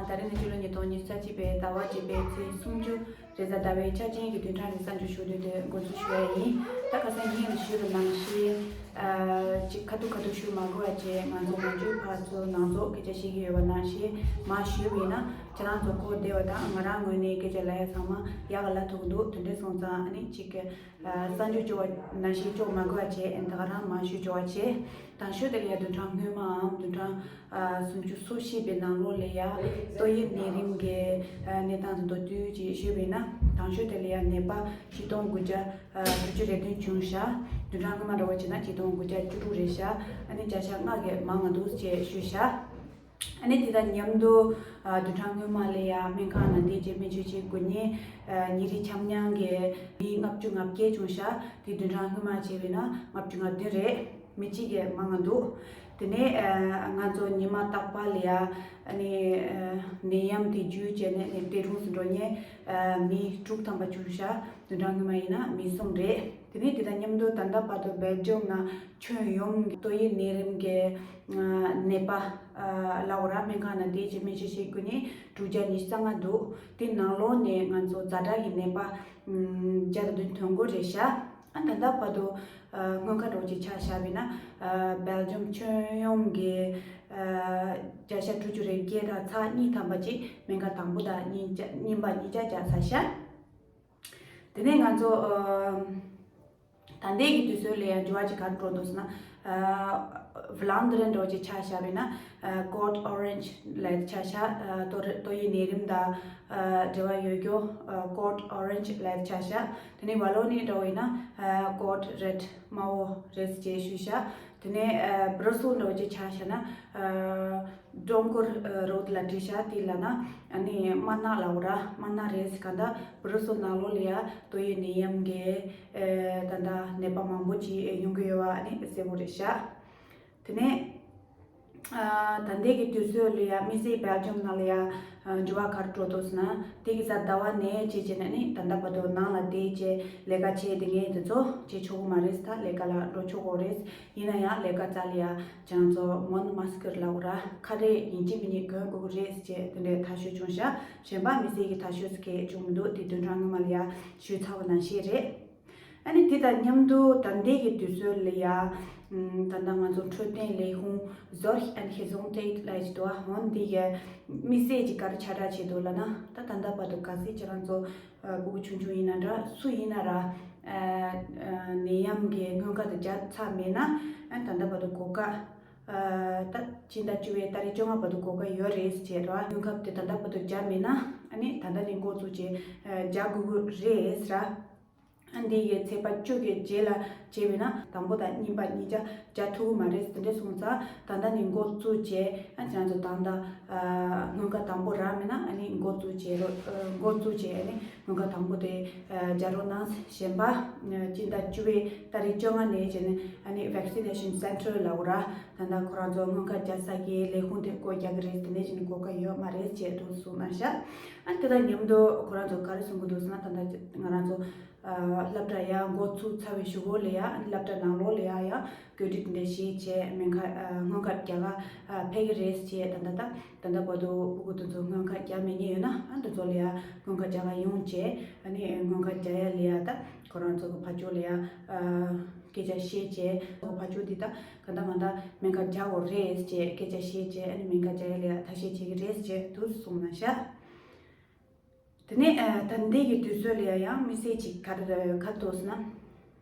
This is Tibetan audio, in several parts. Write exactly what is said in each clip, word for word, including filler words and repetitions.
ད་རེས་ནི་སྤྱི་ལོ་ཉིས་སྟོང་ཉི་ཤུ་རྩ་གཅིག་པའི་ཟླ་བ་བརྒྱད་པའི་ཚེས་སུམ་ཅུ་རེས་གཟའ་ཟླ་བའི་ཆ་ཅན་གྱི་བདུན་ཕྲག་གི་གསར་འགྱུར་ཞུ་སྟོན་དེ་འགོ་འཛུགས་ཞུ་ཡ་ཡིན། ད་ཁ་སང་ཉིན་ཞུས་པ་ནང་བཞིན། ཨ་ཅིག་ཁ་ཐུག་ཁ་ཐུག་ཞུ་མ་དགོས་པ་བྱས། ང་ཚོ་ནམ་རྒྱུན་ཕར་ཚུར་ནང་ཚོགས་སྐད་ཆ་བཤད་ཀྱི་ཡོད་པ་ནང་བཞིན་མར་ཞུས་པ་ཡིན་ན། ཁྱེད་རང་ཚོ་གོ་བདེ་བ་དང་། ང་རང་ངོས་ནས་སྐད་ཆ་ལབ་ཡ་ཚང་མ་ཡག་ག་ལབ་ཐུབ་ཀྱི་འདུག་དེ་འདྲ་སོང་ཙང་ཨ་ནི་ཅིག་གི་ཨ་གསར་འགྱུར་སྐྱོ་བ་ནང་བཞིན་སྐྱོ་མ་དགོས་པ་བྱས། ཨ་ནི་ད་ག་རང་མར་ཞུ་སྐྱོ་བ་བྱས། དང་ཤོས་དེ་ལ་ཡ་བདུན་ཕྲག་སྔོན་མའམ་བདུན་ཕྲག་ཨ་སུམ་ཅུ་སོ་བཞི་པའི་ནང་ལོགས་ལ་ཡ་ཏོག་དབྱིབས་ནད་རིམས་ཀྱི་ཨ་གནས་སྟངས་དེ་མདོར་བསྡུས་ཅིག་ཞུས་པ་ཡིན་ན། དང་ཤོས་དེ་ལ་ཡ་ནད་པ་ཆིག་སྟོང་དགུ་བརྒྱ་ཨ་དྲུག་ཅུ་རེ་བདུན་བྱུང་ཤག་བདུན་ཕྲག་སྔོན་མ་འདྲ་བོ་བྱས་ན་ཆིག་སྟོང་དགུ་བརྒྱ་བཅུ་དྲུག་རེད་ཤག་ཨ་ནི་བརྒྱ་ཆ་ལྔ་གིས་མང་ང་འདུག་ཅེས་ཞུས་ཤག་ཨ་ནི་དེ་དང་མཉམ་དུ་ཨ་བདུན་ཕྲག་སྔོན་མ་ལ་ཡ་སྨན་ཁང་ནང་བསྡད་བྱས་སྨན་བཅོས་བྱེད་དགོས་མཁན་ཨ་ཉིན་རེའི་ཆ་མཉམ་གྱི་མི་ལྔ་བཅུ་ང་བརྒྱད་བྱུང་ཤག་དེ་བདུན་ཕྲག་སྔོན་མ་བྱས་པ་ཡིན་ན་ལྔ་བཅུ་ང་བདུན་རེད། མི་གཅིག་གིས་མང་ང་འདུག་དེ་ནས་ཨ་ང་ཚོ་ཉི་མ་རྟག་པར་ལ་ཡ་ཨ་ནི་ཨ་ནད་ཡམས་དེ་བརྒྱུད་བྱས་ནས་ནས་སྡེ་རུམ་སུ་འགྲོ་མཁན་ཨ་མི་དྲུག་ཐམ་པ་བྱུང་ཤག་བདུན་ཕྲག་སྔོན་མ་ཡིན་ན་མི་གསུམ་རེད། དེ་ནས་དེ་དང་མཉམ་དུ་ད་ལྟ་བར་དུ་སྦེལ་ཇམ་ནང་ཁྱོན་ཡོངས་ཀྱི་ཏོག་དབྱིབས་ནད་རིམས་ཀྱི་ཨ་ནད་པ་ཨ་ལབ་དགོས་ར། སྨན་ཁང་ནང་བསྡད་བྱས་སྨན་བཅོས་བྱེད་དགོས་མཁན་དྲུག་བརྒྱ་ཉི་ཤུ་རྩ་ལྔ་འདུག་དེ་ནང་ལོགས་ནས་ང་ཚོ་ཛ་དྲག་གི་ནད་པ་ཨམ་བརྒྱ་དང་བདུན་དོན་དགུ་རེད་ཤག་ཨ་ད་ལྟ་བར་དུ་ཨ་སྔོན་ཁ་འདྲ་བོ་ཅིག་ཆ་བཞག་པ་ཡིན་ན། ཨ་སྦེལ་ཇམ་ཁྱོན་ཡོངས་ཀྱི་ཨ་བརྒྱ་ཆ་དྲུག་ཅུ་རེ་བརྒྱད་དང་ཚེག་གཉིས་ཐམ་པ་ཅིག་སྨན་ཁང་དང་པོ་དང་གཉིས་ཆ་གཉིས་པ་གཉིས་ཆ་བརྒྱབ་ཚར་ཤག་དེ་ནས་ང་ཚོ་ཨ་ད་ལྟའི་གི་དུས་ཚོད་ལ་ཡང་འགྱུར་བ་ཅིག་ག་རེ་འགྲོ་འདུག་ཟེར་ན། ཨ་ཝི་ལན་ཌི་རེ་འདྲ་བོ་ཅིག་ཆ་བཞག་པ་ཡིན་ན། ཨ་ཀོཌ་ཨོ་རེན་ཇི་ལབ་ཆ་བཞག་ཨ་ཏོག་རེ་ཏོག་དབྱིབས་ནད་རིམས་དང་ཨ་འབྲེལ་བ་ཡོད་རྒྱུ་ཨ་ཀོཌ་ཨོ་རེན་ཇི་ལབ་ཆ་བཞག་དེ་ནས་ཝ་ལོ་ནི་འདྲ་བོ་ཡིན་ན་ཨ་ཀོཌ་རེཌ་དམར་པོ་རེད་ཅེས་ཞུས་ཤག་དེ་ནས་ཨ་བྷྲུ་སེལ་འདྲ་བོ་ཅིག་ཆ་བཞག་ན་ཨ་ཀྲུང་གོར་རོཌ་ལབ་བྲིས་ཤག་དེ་ལབ་ན་ཨ་ནི་དམར་ནག་ལབ་དགོས་ར། དམར་ནག་རེད། གང་ལྟར་བྷྲུ་སེལ་ནང་ལོགས་ལ་ཡ་ཏོག་དབྱིབས་ནད་ཡམས་ཀྱི་ཨེ་ད་ལྟ་ནད་པ་མང་པོ་ཅིག་ཡོང་གི་ཡོད་པ་ཨ་ནི་གསལ་པོ་རེད་ཤག་དེ་ནས་ཨ་ད་ལྟའི་གི་དུས་ཚོད་ལ་ཡ་དམིགས་བསལ་སྦེལ་ཇམ་ནང་ལ་ཡ་ཨ་འགྱུར་བ་ག་རེ་འགྲོ་འདུག་ཟེར་ན། དེ་གི་གཟའ་ཟླ་བ་ནས་བྱས་བྱས་ནས་ནི་ད་ལྟ་བར་དུ་ནང་ལ་བསྡད་བྱས་ལས་ཀ་བྱས་བསྡད་མཁན་དེ་ཚོ་བྱེད་ཆོག་གི་མ་རེད། ད་ལས་ཀ་ལ་འགྲོ་ཆོག་གི་རེད། ཡིན་ན་ཡང་ལས་ཀ་རྩ་ལ་ཡ་ཁྱེད་རང་ཚོ་མོན་མཱ་སི་ཀི་ལབ་དགོས་ར། ཁ་རས་ཡིན་གཅིག་མིན་གཉིས་གོན་དགོས་ཀྱི་རེད་ཅེས་དེ་འདྲའི་ཐག་གཅོད་བྱུང་ཤག་གཞན་པ་དམིགས་བསལ་གྱི་ཐག་གཅོད་ཟེར་མཁན་བྱུང་མི་འདུག་དེ་བདུན་ཕྲག་སྔོན་མ་ལ་ཡ་ཞུས་ཚར་བ་ནང་བཞིན་རེད། ཨ་ནི་དེ་དང་མཉམ་དུ་ད་ལྟའི་གི་དུས་ཚོད་ལ་ཡ་ཨམ་ད་ལྟ་ང་ཚོ་འཕྲོད་བསྟེན་ལས་ཁུངས་Zorg en Gezondheid ལབ་ཅིག་འདུག་པ། འོ་འདི་གི་དམིགས་བསལ་གྱི་ག་རེ་ཁྱབ་བསྒྲགས་བྱས་འདུག་ལབ་ན། ད་ད་ལྟ་བར་དུ་གལ་སྲིད་ཁྱེད་རང་ཚོ་ཨ་ཕྲུ་གུ་ཆུང་ཆུང་ཡིན་ན་འདྲ་སུ་ཡིན་ན་ར་ཨ་ཨ་ནད་ཡམས་ཀྱི་སྔོན་ཁ་དེ་བརྒྱབ་ཚར་མེད་ན། ཨ་ད་ལྟ་བར་དུ་གོ་སྐབས་ཨ་ད་སྤྱི་ཟླ་བཅུ་པའི་ཏ་རིག་བཅོ་ལྔ་བར་དུ་གོ་སྐབས་ཡོད་རེད་ཅེས་ར། སྔོན་ཁ་དེ་ད་ལྟ་བར་དུ་བརྒྱབ་མེད་ན་ཨ་ནི་ད་ལྟ་ནས་འགོ་བཙུགས་བྱས་ཨ་བརྒྱབ་དགོས་ཀྱི་རེད་ཟེར་ར། ཨ་འདི་ཡི་ཚེས་པ་བཅུ་གི་རྗེས་ལ་བྱས་པ་ཡིན་ན་དང་པོ་དང་གཉིས་པ་གཉིས་ཆ་བརྒྱབ་ཐུབ་ཀྱི་མ་རེད། དེ་འདྲ་སོང་ཙང་ད་ལྟ་ནས་འགོ་བཙུགས་བྱས། ཨ་ཁྱེད་རང་ཚོ་ད་ལྟ་ཨ་སྔོན་ཁ་དང་པོ་རག་མེད་ན་ཨ་ནི་འགོ་བཙུགས་བྱས་རོགས། ཨ་འགོ་བཙུགས་བྱས་ཨ་ནི་སྔོན་ཁ་དང་པོ་དེ་ཨ་རྒྱག་རོགས་གནང་། གཞན་པ་ཨ་སྤྱི་ཟླ་བཅུ་པའི་ཏ་རིག་བཅོ་ལྔ་ནས་བྱས་ནས་ཨ་ནི་Vaccination Centre ལབ་དགོས་ར། ད་ལྟ་ཁོ་རང་ཚོ་སྔོན་ཁ་རྒྱག་ས་གི་ལས་ཁུངས་དེ་སྒོ་རྒྱག་གི་རེད། དེ་ནས་བྱས་ནས་གོ་སྐབས་ཡོད་མ་རེད་ཅེས་འདུག་གསུངས་གནང་ཤག་ཨ་དེ་དང་མཉམ་དུ་ཁོ་རང་ཚོ་ག་རེ་གསུང་གི་འདུག་ཟེར་ན། ད་ལྟ་ང་རང་ཚོ་ཨ་སློབ་གྲྭ་ཡར་འགོ་ཚུགས་ཚར་བའི་གཞུག་གུ་ལ་ཡ་ཨ་ནི་སློབ་གྲྭ་ནང་ལོགས་ལ་ཡ་ཡང་བཀོད་སྒྲིག་དེ་འདྲ་བྱས་བྱས་སྨན་ཁང་ཨ་སྔོན་ཁ་རྒྱག་ག་ཨ་ཕེབས་ཀྱི་རེད་ཅེས། ད་ལྟ་ད་ད་ལྟ་བར་དུ་ཕྲུ་གུ་དེ་ཚོ་སྔོན་ཁ་རྒྱག་མེད་མཁན་ཡོད་ན་ཨ་དེ་ཚོ་ལ་ཡ་སྔོན་ཁ་རྒྱག་ག་ཡོང་བྱས། ཨ་ནི་སྔོན་ཁ་རྒྱག་ཡ་ལ་ཡ་ད་ཁོ་རང་ཚོ་གི་ཕར་ཕྱོགས་ལ་ཡ་ཨ་སྐད་ཆ་བཤད་བྱས། ཁོ་ཕར་ཕྱོགས་འདི་ད་ག་འདྲ་མ་འདྲ་སྨན་ཁང་རྒྱག་དགོས་རེད་ཅེས་སྐད་ཆ་བཤད་བྱས། ཨ་ནི་སྨན་ཁང་རྒྱག་ཡ་ལ་ཡ་ཐབས་ཤེས་བྱེད་ཀྱི་རེད་ཅེས་འདུག་གསུངས་གནང་ཤག་དེ་ནས་ཨ་ད་ལྟའི་གི་དུས་ཚོད་ལ་ཡ་ཡང་དམིགས་བསལ་ཅིག་ག་རེ་ག་རེ་འདུག་ཟེར་ན།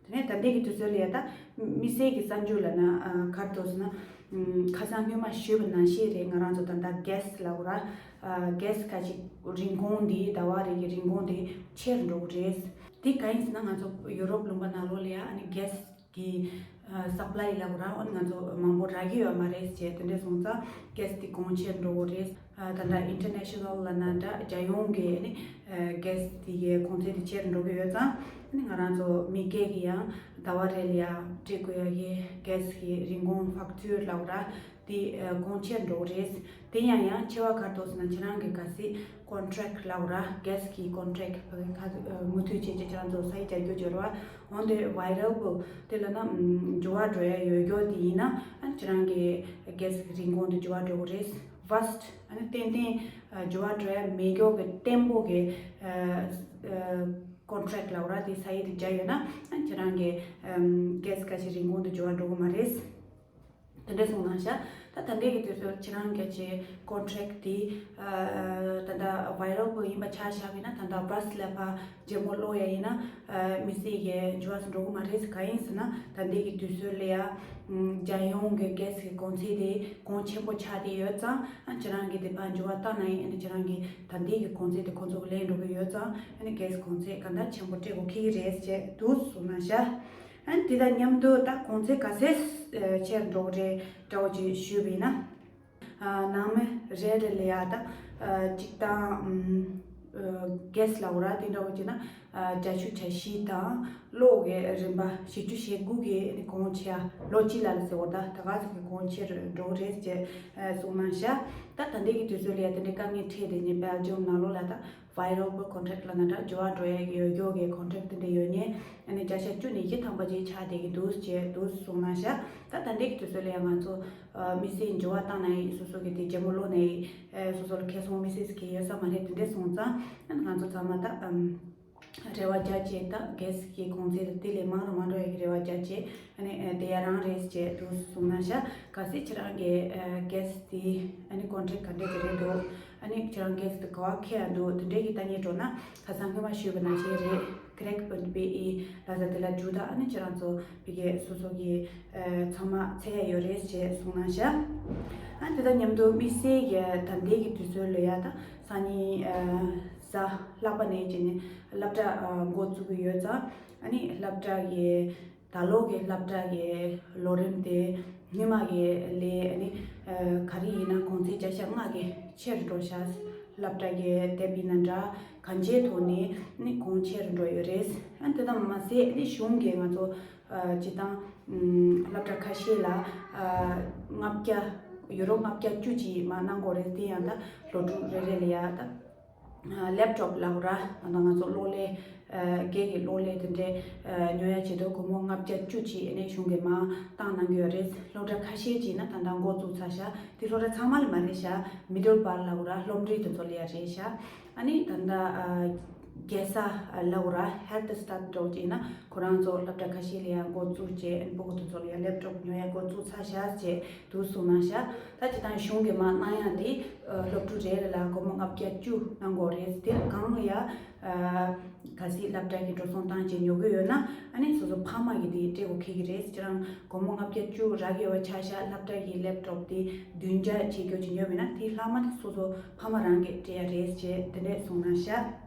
དེ་ནས་ད་ལྟའི་གི་དུས་ཚོད་ལ་ཡ་ད་དམིགས་བསལ་གི་གསར་འགྱུར་ལབ་ན་ཨ་ག་རེ་འདུག་ཟེར་ན། ཨམ་ཁ་སང་སྔོན་མ་ཞུས་པ་ནང་བཞིན་རེད། ང་རང་ཚོ་ད་ལྟ་གྷེ་སི་ལབ་དགོས་ར། ཨ་གྷེ་སི་ཁ་ཅིག་རིན་གོང་འདི་ཟླ་བ་རེ་གི་རིན་གོང་འདི་ཆེར་འགྲོ་གི་རེད། དེ་གང་ཡིན་ཟེར་ན། ང་ཚོ་ཡུ་རོབ་ལུང་པ་ནང་ལོགས་ལ་ཡ་ཨ་ནི་གྷེ་སི་གི་ཨ་སབ་ལའི་ལབ་དགོས་ར། འོ་ང་ཚོ་མང་པོ་རག་གི་ཡོད་མ་རེད་ཅེས་དེ་འདྲ་སོང་ཙང་གྷེ་སི་དེ་གོང་ཆེར་འགྲོ་གི་རེད། ཨ་ད་ལྟ་ཨིན་ཊར་ནེ་ཤ་ནལ་ལབ་ན་འདྲ་རྒྱལ་ཡོངས་ཀྱི་ཨ་ནི་ཨ་གྷེ་སི་དེ་གི་གོང་ཚད་དེ་ཆེར་འགྲོ་གི་ཡོད་ཙང་། ཨ་ནི་ང་རང་ཚོ་མི་སྒེར་གྱི་ཡང་ཟླ་བ་རེ་ལ་ཡ་སྤྲད་དགོས་ཡ་གི་གྷེ་སི་གི་རིན་གོང་ཕག་ཐུར་ལབ་དགོས་ར། དེ་ཨ་གོང་ཆེར་འགྲོ་གི་རེད། དེ་ཡང་ཡང་ཆེ་བ་ག་རེ་འདུག་ཟེར་ན། ཁྱེད་རང་གི་གལ་སྲིད་ཀོན་ཊེག་ལབ་དགོས་ར། གྷེ་སི་གི་ཀོན་ཊེག་ཕ་གི་ཁ་ཨ་མུ་མཐུད་བྱས་བྱས་ཁྱེད་རང་ཚོ་སའི་རྒྱག་རྒྱུ་འབྱོར་བ་འོན་ཏེ་ཝའི་རལ་བུལ་དེ་ལབ་ན་ཨམ་འགྱུར་བ་འགྲོ་ཡ་ཡོད་རྒྱུ་དེ་ཡིན་ན། ཨ་ཁྱེད་རང་གི་གྷེ་སི་གི་རིན་གོང་དེ་འགྱུར་བ་འགྲོ་གི་རེད། robust ཨ་ནི་ཏན་ཏན་ཨ་འགྱུར་བ་འགྲོ་ཡ་མེད་མཁན་གྱི་བརྟན་པོ་གི་ཨ་ཨ་contract ལབ་ར་དེ་ས་ཡིག་དེ་བརྒྱབ་ཡོད་ན་ཨ་ཁྱེད་རང་གི་ཨམ་gas ཁ་ཤས་རིན་གོང་དུ་འགྱུར་བ་འགྲོ་གི་མ་རེད། དེ་འདྲ་སོང་ན་ཤ། ད་ད་ལྟའི་གི་དུས་ཚོད་ཁྱེད་རང་གི་ཅིག་contract དེ་ཨ་ད་ལྟ་variable ཡིན་པ་ཆ་བཞག་པ་ཡིན་ན་ད་ལྟ་bus ལ་ཕར་རྒྱལ་མོ་ཀློག་ཡ་ཡིན་ན་ཨ་དམིགས་བསལ་གྱི་འགྱུར་བ་འགྲོ་གི་མ་རེད། གང་ཡིན་ཟེར་ན་ད་ལྟའི་གི་དུས་ཚོད་ལ་ཡ་ཨམ་རྒྱལ་ཡོངས་ཀྱི་gas གི་གོང་ཚད་དེ་གོང་ཆེན་པོ་ཆགས་བསྡད་ཡོད་ཙང་ཨ་ཁྱེད་རང་གི་དེ་ཕར་འགྱུར་བ་བཏང་ན་ཡིན་ཨ་ནི་ཁྱེད་རང་གི་ད་ལྟའི་གི་གོང་ཚད་དེ་ཁོང་ཚོ་གི་ལེན་འགྲོ་གི་ཡོད་ཙང་ཨ་ནི་gas གོང་ཚད་ག་འདྲ་ཆེན་པོ་སྤྲད་དགོས་ཀྱི་རེད་ཅེས་འདུག་གསུངས་ན་ཤ། ཨ་ནི་དེ་དང་མཉམ་དུ་ད་གོང་ཚད་ག་ཚད་ཆེར་འགྲོ་གི་རེད་འདྲ་བོ་ཅིག་ཞུས་པ་ཡིན་ན། ཨ་ནང་མི་རེ་རེ་ལ་ཡ་ད་ཨ་གཅིག་དང་ཨམ་ཨ་gas ལབ་དགོས་ར་དེ་འདྲ་བོ་བྱས་ན་ཨ་བརྒྱད་ཅུ་གྱ་བཞི་དང་གློག་གི་རིན་པ་བཞི་བཅུ་ཞེ་དགུ་གི་ཨ་ནི་གོང་ཆེ་ཡ་ལོ་གཅིག་ལ་ལ་ཟེར་བ་ད་ད་ག་ཟེར་གི་གོང་ཆེ་རུ་འགྲོ་གི་རེད་ཅེས་ཨ་གསུངས་གནང་ཤག་ད་ད་ལྟའི་གི་དུས་ཚོད་ལ་ཡ་དེ་འདྲའི་དཀའ་ངལ་འཕྲད་དེ་ནི་Belgium ནང་ལོགས་ལ་ད་variable contract ལབ་ན་འདྲ་འགྱུར་བ་འགྲོ་ཡ་གི་ཡོད་རྒྱུ་གི་contract དེ་འདྲ་ཡོད་ནས་ཨ་ནི་བརྒྱ་ཆ་བཅུ་ནས་བཞི་ཐམ་པ་ཅིག་ཆགས་བསྡད་ཀྱི་འདུག་ཅེས་འདུག་གསུངས་གནང་ཤག་ད་ད་ལྟའི་གི་དུས་ཚོད་ལ་ཡང་ང་ཚོ་ཨ་དམིགས་བསལ་འགྱུར་བ་བཏང་ན་ཡིན་སོ་སོ་གི་དེ་རྒྱལ་མོ་ཀློག་ན་ཡིན་ཨ་སོ་སོ་ལ་ཁེ་སོང་དམིགས་བསལ་གི་ཡོད་ས་མ་རེད། དེ་འདྲས་སོང་ཙང་ཨ་ནི་ང་ཚོ་ཚང་མ་ད་ཨམ་རེ་བ་རྒྱག་བྱས་ད་gas གི་གོང་ཚད་དེ་ལས་མང་རུ་མ་འགྲོ་ཡ་གི་རེ་བ་རྒྱག་བྱས། ཨ་ནི་ཨ་དེ་ཡ་རང་རེད་ཅེས་འདུག་གསུངས་གནང་ཤག་གལ་སྲིད་ཁྱེད་རང་གི་ཨ་gas དེ་ཨ་ནི་contract ག་འདྲས་ཀྱི་རེད་འདུག་ཨ་ནི་ཁྱེད་རང་gas དེ་ག་བ་འཁྱེར་ཡ་འདུག་དེ་འདྲས་ཀྱི་ལྟ་ཉན་འགྲོ་ན་ཁ་སང་སྔོན་མ་ཞུས་པ་ནང་བཞིན་རེད། Crack point B E ལ་ས་དེ་ལ་འཇུག་ད་ཨ་ནི་ཁྱེད་རང་ཚོ་བི་གེ་སོ་སོ་གི་ཨ་ཚང་མ་འཚོལ་ཡ་ཡོད་རེད་ཅེས་གསུངས་གནང་ཤག་ཨ་དེ་དང་མཉམ་དུ་དམིགས་བསལ་གྱི་ད་ལྟའི་གི་དུས་ཚོད་ལ་ཡ་ད་སང་ཉིན་ཨ་གཟའ་ལྷག་པ་ནས་བྱས་ནས་སློབ་གྲྭ་ཨ་འགོ་བཙུགས་ཀྱི་ཡོད་ཙང་ཨ་ནི་སློབ་གྲྭ་གི་ད་ལོ་གི་སློབ་གྲྭ་གི་ལོ་རིམ་དེ་སྔོན་མ་གི་ལས་ཨ་ནི་ཨ་ག་རེ་ཡིན་ན་གོང་ཚད་བརྒྱ་ཆ་ལྔ་གི་ཆེ་རུ་འགྲོ་ཤག་སློབ་གྲྭ་གི་དེབ་ཡིན་ན་འདྲ་གང་ཅིའི་ཐོག་ནས་ཨ་ནི་གོང་ཆེ་རུ་འགྲོ་ཡོད་རེད། ཨ་དེ་ཙམ་མ་ཟད་ཨ་ནི་གཞུང་གིས་ང་ཚོ་ཨ་སྤྱི་བཏང་ཨམ་སློབ་གྲྭ་ཁ་ཤས་ལ་ཨ་ལྔ་བརྒྱ་ཡུ་རོ་ལྔ་བརྒྱ་བཅུ་ཅིག་མ་གནང་དགོས་རེད། དེ་ཡང་ད་སློབ་ཕྲུག་རེ་རེ་ལ་ཡ་ད་ལེབ་ཊོབ་ལབ་ར་ད་ང་ཚོ་གློག་ཀླད་ཨ་སྒེར་གྱི་གློག་ཀླད་དེ་འདྲའི་ཨ་ཉོ་ཡ་བྱེད་དུས་སྒོར་མོ་ལྔ་བརྒྱ་བཅུ་ཅིག་ཨ་ནི་གཞུང་གིས་མ་བཏང་གནང་གི་ཡོད་རེད། སློབ་གྲྭ་ཁ་ཤས་ཅིག་ན་ད་ལྟ་འགོ་བཙུགས་ཚར་ཤག་དེ་སློབ་གྲྭ་ཚང་མ་ལ་མ་རེད་ཤག Middelbaar ལབ་ར་སློབ་འབྲིང་དེ་ཚོ་ལ་ཡ་རེད་ཤག་ཨ་ནི་ད་ལྟ་ཨ་རྒྱལ་ས་ལབ་ར་Heldestad འདྲ་བོ་ཅིག་ན་ཁོ་རང་ཚོ་སློབ་གྲྭ་ཁ་ཤས་ལ་ཡང་འགོ་བཙུགས་བྱས་ཨ་ནི་སྤུ་གུ་དེ་ཚོ་ལ་ཡང་ལེབ་ཊོབ་ཉོ་ཡ་འགོ་བཙུགས་ཚར་ཤག་ཅེས་འདུག་གསུངས་གནང་ཤག་ད་སྤྱིར་བཏང་གཞུང་གིས་མ་གནང་ཡ་དེ་ཨ་སློབ་ཕྲུག་རེ་རེ་ལ་སྒོར་མོ་ལྔ་བརྒྱ་བཅུ་གནང་དགོས་རེད། དེ་གང་ལ་ཡ་ཨ་གལ་སྲིད་སློབ་གྲྭ་གི་འགྲོ་སོང་བཏང་བྱས་ཉོ་གི་ཡོད་ན་ཨ་ནི་སོ་སོ་ཕ་མ་གིས་དེ་སྤྲད་དགོས་ཁེལ་གི་རེད། ཁྱེད་རང་སྒོར་མོ་ལྔ་བརྒྱ་བཅུ་རག་གི་ཡོད་པ་ཆ་བཞག་སློབ་གྲྭ་གི་ལེབ་ཊོབ་དེ་བདུན་བརྒྱ་བྱེད་རྒྱུ་ཅིག་ཉོས་པ་ཡིན་ན་དེ་ལྷག་མ་དེ་སོ་སོ་ཕ་མ་རང་གིས་སྤྲད་ཡ་རེད་ཅེས་དེ་འདྲས་གསུངས་གནང་ཤག་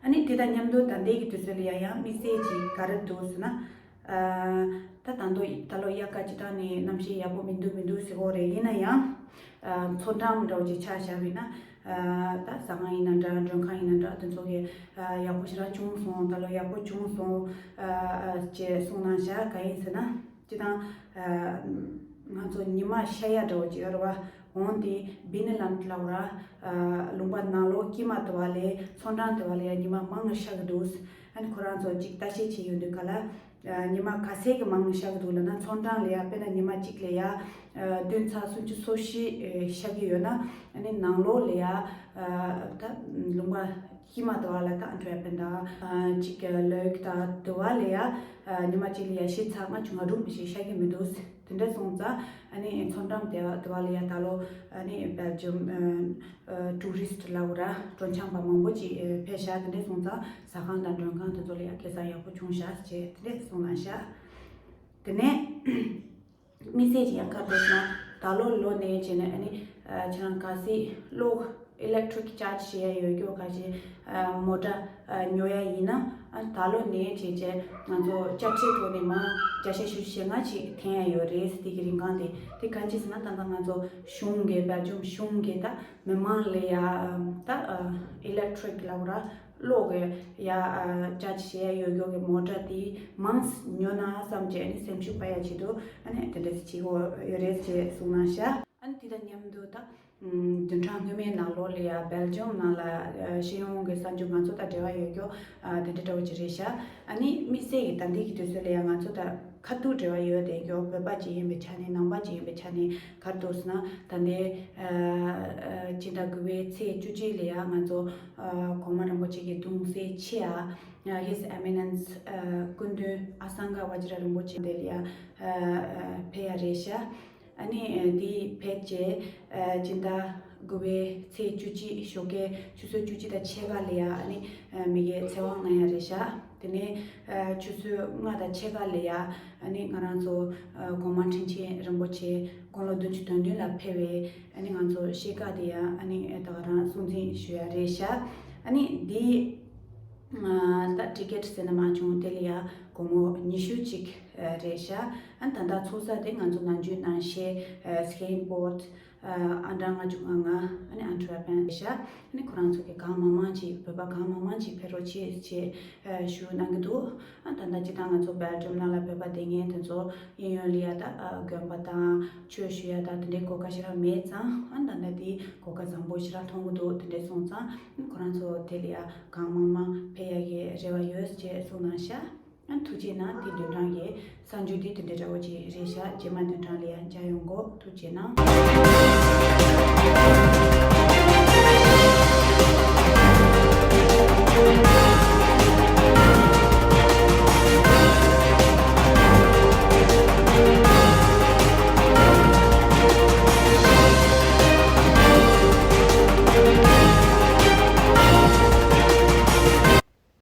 ཨ་ནི་དེ་དང་མཉམ་དུ་ད་ལྟའི་གི་དུས་ཚོད་ལ་ཡང་ཡང་དམིགས་བསལ་ཅིག་ག་རེ་འདུག་ཟེར་ན། ཨ་ད་ད་དུང་ད་ལོ་དབྱར་ཁ་སྤྱིར་བཏང་ནས་གནམ་གཤིས་ཡག་པོ་མི་འདུག་མི་འདུག་ཟེར་གོ་རེད། ཡིན་ན་ཡང་ཨ་མཚོ་འགྲམ་འདྲ་བོ་ཅིག་ཆ་བཞག་པ་ཡིན་ན་ཨ་ད་ཟ་ཁང་ཡིན་ན་འདྲ་མགྲོན་ཁང་ཡིན་ན་འདྲ་དེ་ཚོ་གི་ཨ་ཡག་པོ་ཞེ་དྲག་བྱུང་སོང་། ད་ལོ་ཡག་པོ་བྱུང་སོང་ཨ་ཨ་ཅེས་གསུངས་གནང་ཤག་གང་ཡིན་ཟེར་ན། སྤྱིར་བཏང་ཨ་ང་ཚོ་ཉི་མ་ཤར་ཡ་འདྲ་བོ་ཅིག་ཡོད་རེད་བ། འོན་ཏེ་Binnenland ལབ་ར་ཨ་ལུང་པ་ནང་ལོགས་དཀྱིལ་མ་དེ་བ་ལས་མཚོ་འགྲམ་དེ་བ་ལས་ཉི་མ་མང་ང་ཤར་གི་འདུག་ཨ་ནི་ཁོ་རང་ཚོ་ཅིག་ལྟ་བཤལ་བྱེད་ཡོང་དུས་ག་ལ་ཨ་ཉི་མ་ག་ཚད་ཀྱི་མང་ང་ཤར་གི་འདུག་ལབ་ན། མཚོ་འགྲམ་ལ་ཡ་དཔེར་ན་ཉི་མ་གཅིག་ལ་ཡ་ཨ་བདུན་ཚེག་སུམ་ཅུ་སོ་བཞི་ཨ་ཤར་གི་ཡོད་ན། ཨ་ནི་ནང་ལོགས་ལ་ཡ་ཨ་ད་ལུང་པ་དཀྱིལ་མ་དེ་བ་ལ་ད་Antwerpen དང་ཨ་ཅིག་Luik དང་དེ་བ་ལ་ཡ་ཨ་ཉི་མ་གཅིག་ལ་ཡ་བཞི་ཚེག་ལྔ་བཅུ་ང་དྲུག་མི་ཞིག་ཤར་གི་མི་འདུག་དེ་འདྲ་སོང་ཙང་ཨ་ནི་མཚོ་འགྲམ་དེ་བ་དེ་བ་ལ་ཡ་ད་ལོ་ཨ་ནི་Belgium ཨ་ཨ་tourist ལབ་ར་སྤྲོ་འཆམ་པ་མང་པོ་ཅིག་ཨ་ཕེབས་ཤག་དེ་འདྲ་སོང་ཙང་ཟ་ཁང་དང་མགྲོན་ཁང་དེ་ཚོ་ལ་ཡ་ཁེ་བཟང་ཡག་པོ་བྱུང་ཤག་ཅེས་དེ་འདྲ་གསུངས་གནང་ཤག་དེ་ནས་དམིགས་བསལ་གྱི་ཡང་ཁ་འདོད་ན་ད་ལོ་ལོ་ནས་བྱས་ནས་ཨ་ནི་ཨ་ཁྱེད་རང་གལ་སྲིད་གློག electric charge བྱེད་ཡ་ཡོད་རྒྱུ་ག་ཅིག་ཨ་མོ་ཊ་ཨ་ཉོ་ཡ་ཡིན་ན་ཨ་ད་ལོ་ནས་བྱས་བྱས་ང་ཚོ་དཔྱ་ཁྲལ་ཐོག་ནས་མ་བརྒྱ་ཆ་བཞི་བཅུ་ཞེ་ལྔ་ཅིག་འཐེན་ཡ་ཡོད་རེད། དེ་གི་རིན་གོང་དེ་དེ་ག་ཅིག་ཟེར་ན་ད་ལྟ་ང་ཚོ་གཞུང་གི་Belgium གཞུང་གི་ད་མི་མང་ལ་ཡ་ད་electric ལབ་ར་གློག་གི་ཡ་ཨ་charge བྱེད་ཡ་ཡོད་རྒྱུ་གི་མོ་ཊ་དེ་མང་ཉོ་ན་བསམ་བྱས་ཨ་ནི་སེམས་ཤུགས་སྤར་ཡ་ཆེད་དུ་ཨ་ནི་དེ་འདྲ་ཞིག་བྱེད་དགོས་ཡོད་རེད་ཅེས་གསུངས་གནང་ཤག་ཨ་ནི་དེ་དང་མཉམ་དུ་ད་ བདུན་ཕྲག་སྔོན་མའི་ནང་ལོགས་ལ་ཡ་སྦེལ་ཇམ་ནང་ལ་ཨ་ཤེས་ཡོན་གྱི་གསར་འགྱུར་ང་ཚོ་དང་འབྲེལ་བ་ཡོད་རྒྱུ་ཨ་དེ་འདྲ་འདྲ་བོ་ཅིག་རེད་ཤག་ཨ་ནི་དམིགས་བསལ་གྱི་ད་ལྟའི་གི་དུས་ཚོད་ལ་ཡ་ང་ཚོ་དང་ཁ་ཐུག་འབྲེལ་བ་ཡོད་དེ་རྒྱུ་བོད་པ་ཅིག་ཡིན་པའི་ཆ་ནས་ནང་པ་ཅིག་ཡིན་པའི་ཆ་ནས་ག་རེ་འདུག་ཟེར་ན། ད་ལྟའི་ཨ་ཨ་སྤྱི་ཟླ་དགུ་པའི་ཚེས་བཅུ་གཅིག་ལ་ཡ་ང་ཚོ་ཨ་གོང་མ་རིན་པོ་ཆེ་གི་གདུང་སྲས་ཆེ་ཨ་His Eminence ཨ་སྐུ་མདུན་ཨ་སངྒ་བ་ཇི་ར་རིན་པོ་ཆེ་དེ་ལ་ཡ་ཨ་ཨ་ཕེབས་ཡ་རེད་ཤག་ཨ་ནི་ཨ་དེ་ཕེབས་རྗེས་ཨ་སྤྱི་ཟླ་དགུ་པའི་ཚེས་བཅུ་གཅིག་ཞོགས་ཀའི་ཆུ་ཚོད་བཅུ་གཅིག་དང་ཕྱེད་ཀ་ལ་ཡ་ཨ་ནི་ཨ་མི་གི་ཚེ་དབང་གནང་ཡ་རེད་ཤག་དེ་ནས་ཨ་ཆུ་ཚོད་ལྔ་དང་ཕྱེད་ཀ་ལ་ཡ་ཨ་ནི་ང་རང་ཚོ་ཨ་གོང་མ་དྲིན་ཅན་རིན་པོ་ཆེ་དགུང་ལོ་བདུན་ཅུ་དོན་བདུན་ལ་ཕེབས་པའི་ཨ་ནི་ང་ཚོ་གཤེགས་སྐར་དེ་ཡ་ཨ་ནི་ད་ག་རང་སྲུང་བརྩི་ཞུ་ཡ་རེད་ཤག་ཨ་ནི་དེ་ད་ཊི་ཀེ་ཊི་ཟེར་ན་མ་བྱུང་། དེ་ལ་ཡ་སྒོར་མོ་ཉི་ཤུ་གཅིག་རེད་ཤག་ཨ་ནི་ད་ལྟ་ཚོགས་ས་དེ་ང་ཚོ་ནམ་རྒྱུན་ནང་བཞིན་སི་ཀེ་ཊི་བྷོཌ་ཨ་ཌར་ལྔ་བཅུ་ང་ལྔ་ཨ་ནི་ཨན་ཊ་ཝེར་པན་རེད་ཤག་ཨ་ནི་ཁོ་རང་ཚོ་གི་གང་མང་མང་ཅིག་བོད་པ་གང་མང་མང་ཅིག་ཕེབས་རོགས་བྱེད་ཅེས་ཞུ་གནང་གི་འདུག་ཨ་ད་ལྟ་སྤྱིར་བཏང་ང་ཚོ་སྦེལ་ཇམ་ནང་ལ་བོད་པ་བསྡད་མཁན་དེ་ཚོ་གཡས་གཡོན་ལ་ཡ་ད་ཨ་དགོན་པ་དང་ཆོས་ཞུ་ཡ་ད་དེ་འདྲའི་གོ་སྐབས་ཞེ་དྲག་མེད་ཙང་། ཨ་ད་ལྟ་དེ་གོ་སྐབས་བཟང་པོ་ཞེ་དྲག་མཐོང་གི་འདུག་དེ་འདྲ་སོང་ཙང་ཁོ་རང་ཚོ་དེ་ལ་ཡ་གང་མང་མང་ཕེབས་ཡ་གི་རེ་བ་ཡོད་ཅེས་གསུངས་གནང་ཤག་ཨ་ཐུགས་རྗེ་གནང་། དེ་བདུན་ཕྲག་གི་གསར་འགྱུར་དེ་དེ་འདྲ་འདྲ་བོ་ཅིག་རེད་ཤག་རྗེས་མ་བདུན་ཕྲག་ལ་ཡ་མཇལ་ཡོང་གོ་ཐུགས་རྗེ་གནང་།